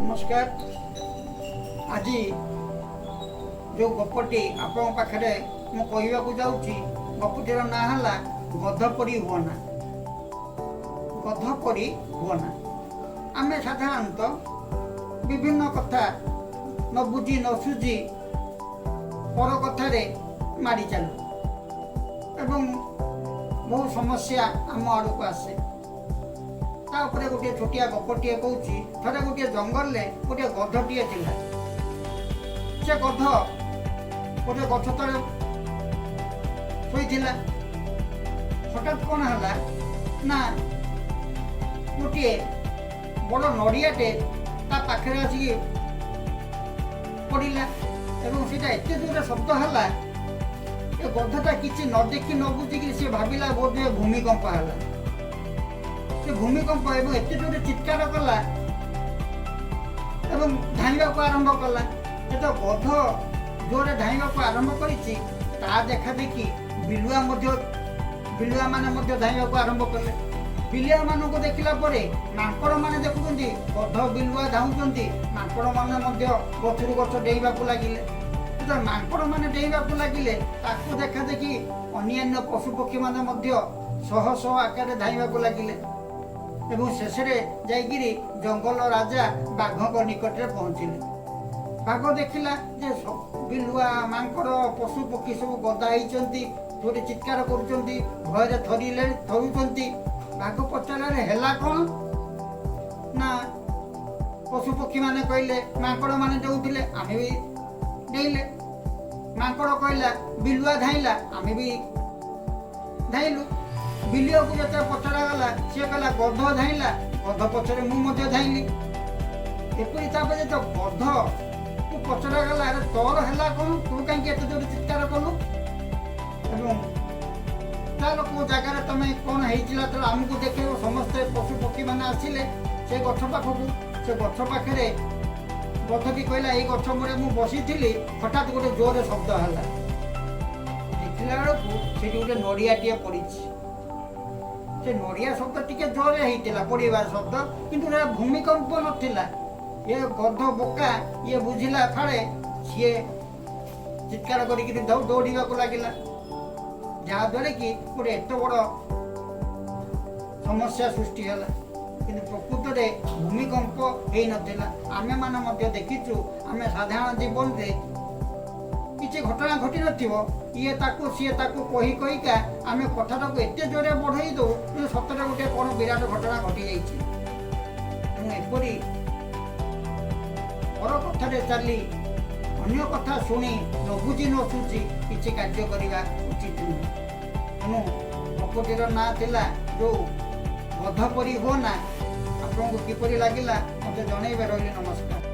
ନମସ୍କାର। ଆଜି ଯେଉଁ ଗପଟି ଆପଣଙ୍କ ପାଖରେ ମୁଁ କହିବାକୁ ଯାଉଛି, ଗପଟିର ନାଁ ହେଲା "ଗଧ ପରି ହୁଅନା"। ଗଧ ପରି ହୁଅନା। ଆମେ ସାଧାରଣତଃ ବିଭିନ୍ନ କଥା ନ ବୁଝି ନ ସୁଝି ପର କଥାରେ ମାଡ଼ି ଚାଲୁ ଏବଂ ବହୁ ସମସ୍ୟା ଆମ ଆଡ଼କୁ ଆସେ। ତା ଉପରେ ଗୋଟିଏ ଛୋଟିଆ ଗପଟିଏ କହୁଛି। ଥରେ ଗୋଟିଏ ଜଙ୍ଗଲରେ ଗୋଟିଏ ଗଧଟିଏ ଥିଲା। ସେ ଗଧ ଗୋଟିଏ ଗଛ ତଳେ ଶୋଇଥିଲା। ହଠାତ୍ କ'ଣ ହେଲା ନା, ଗୋଟିଏ ବଡ଼ ନଡ଼ିଆଟେ ତା ପାଖରେ ଆସିକି ପଡ଼ିଲା ଏବଂ ସେଇଟା ଏତେ ଜୋରରେ ଶବ୍ଦ ହେଲା, ଏ ଗଧଟା କିଛି ନ ଦେଖି ନ ବୁଝିକି ସେ ଭାବିଲା ବୋଧହୁଏ ଭୂମିକମ୍ପ ହେଲା। ସେ ଭୂମିକମ୍ପ ଏବଂ ଏତେ ଜୋରରେ ଚିତ୍କାର କଲା ଏବଂ ଧାଇଁବାକୁ ଆରମ୍ଭ କଲା। ଯେତେବେଳେ ଗଧ ଜୋରରେ ଧାଇଁବାକୁ ଆରମ୍ଭ କରିଛି, ତା ଦେଖା ଦେଖି ବିଲୁଆ ମାନେ ମଧ୍ୟ ଧାଇଁବାକୁ ଆରମ୍ଭ କଲେ। ବିଲୁଆମାନଙ୍କୁ ଦେଖିଲା ପରେ ମାଙ୍କଡ଼ମାନେ ଦେଖୁଛନ୍ତି ଗଧ ବିଲୁଆ ଧାଉଁଛନ୍ତି। ମାଙ୍କଡ଼ମାନେ ମଧ୍ୟ ଗଛରୁ ଗଛ ଡେଇଁବାକୁ ଲାଗିଲେ। ଯେତେବେଳେ ମାଙ୍କଡ଼ମାନେ ଡେଇଁବାକୁ ଲାଗିଲେ, ତାକୁ ଦେଖା ଦେଖି ଅନ୍ୟାନ୍ୟ ପଶୁପକ୍ଷୀମାନେ ମଧ୍ୟ ଶହ ଶହ ଆକାରରେ ଧାଇଁବାକୁ ଲାଗିଲେ ଏବଂ ଶେଷରେ ଯାଇକିରି ଜଙ୍ଗଲ ରାଜା ବାଘଙ୍କ ନିକଟରେ ପହଞ୍ଚିଲେ। ବାଘ ଦେଖିଲା ଯେ ବିଲୁଆ, ମାଙ୍କଡ଼, ପଶୁ ପକ୍ଷୀ ସବୁ ଗଦା ହେଇଛନ୍ତି, ଯୋଉଠି ଚିତ୍କାର କରୁଛନ୍ତି, ଭୟରେ ଥରିଲେ ଥରୁଛନ୍ତି। ବାଘ ପଚାରିଲେ, "ହେଲା କ'ଣ?" ନା, ପଶୁ ପକ୍ଷୀମାନେ କହିଲେ, ମାଙ୍କଡ଼ ମାନେ ଡେଉଁଥିଲେ, ଆମେ ବି ଡେଇଁଲେ। ମାଙ୍କଡ଼ କହିଲା, ବିଲୁଆ ଧାଇଁଲା, ଆମେ ବି ଧାଇଁଲୁ। ବିଲୁଆକୁ ଯେତେବେଳେ ପଚରାଗଲା, ସିଏ କହିଲା, ଗଧ ଧାଇଁଲା, ଗଧ ପଛରେ ମୁଁ ମଧ୍ୟ ଧାଇଁଲି। ଏପରି ତାପରେ ଯେତେବେଳେ ଗଧକୁ ପଚରାଗଲା, "ଆରେ, ତୋର ହେଲା କ'ଣ? ତୁ କାହିଁକି ଏତେ ଜୋରେ ଚିତ୍କାର କଲୁ ଏବଂ ଚାଲ, କେଉଁ ଜାଗାରେ ତମେ କ'ଣ ହେଇଥିଲା ତ ଆମକୁ ଦେଖେଇବ?" ସମସ୍ତେ ପଶୁ ପକ୍ଷୀମାନେ ଆସିଲେ ସେ ଗଛ ପାଖକୁ। ସେ ଗଛ ପାଖରେ ଗଧଟି କହିଲା, "ଏଇ ଗଛ ମୂଳେ ମୁଁ ବସିଥିଲି, ହଠାତ୍ ଗୋଟେ ଜୋରରେ ଶବ୍ଦ ହେଲା। ଦେଖିଲା ବେଳକୁ ସେଠି ଗୋଟେ ନଡ଼ିଆଟିଏ ପଡ଼ିଛି। ସେ ନଡ଼ିଆ ଶବ୍ଦ ଟିକେ ଜୋରରେ ହେଇଥିଲା, ପଡ଼ିବାର ଶବ୍ଦ, କିନ୍ତୁ ସେଟା ଭୂମିକମ୍ପ ନଥିଲା।" ଇଏ ଗଧ ବୋକା, ଇଏ ବୁଝିଲା ଫାଳେ, ସିଏ ଚିତ୍କାର କରିକିରି ଦୌଡ଼ିବାକୁ ଲାଗିଲା, ଯାହାଦ୍ୱାରା କି ଗୋଟେ ଏତେ ବଡ଼ ସମସ୍ୟା ସୃଷ୍ଟି ହେଲା। କିନ୍ତୁ ପ୍ରକୃତରେ ଭୂମିକମ୍ପ ହେଇନଥିଲା। ଆମେମାନେ ମଧ୍ୟ ଦେଖିଛୁ, ଆମେ ସାଧାରଣ ଜୀବନରେ କିଛି ଘଟଣା ଘଟିନଥିବ, ଇଏ ତାକୁ ସିଏ ତାକୁ କହି କହିକା ଆମେ କଥାଟାକୁ ଏତେ ଜୋରେ ବଢ଼େଇ ଦେଉ, କିନ୍ତୁ ସତରେ ଗୋଟେ କ'ଣ ବିରାଟ ଘଟଣା ଘଟିଯାଇଛି। ତେଣୁ ଏପରି ପର କଥାରେ ଚାଲି, ଅନ୍ୟ କଥା ଶୁଣି, ନ ବୁଝି ନ ଶୁଝି କିଛି କାର୍ଯ୍ୟ କରିବା ଉଚିତ ନୁହେଁ। ତେଣୁ ଗପଟିର ନାଁ ଥିଲା ଯେଉଁ "ଗଧ ପରି ହୁଅ ନା"। ଆପଣଙ୍କୁ କିପରି ଲାଗିଲା, ମୋତେ ଜଣେଇବେ। ରହିଲି, ନମସ୍କାର।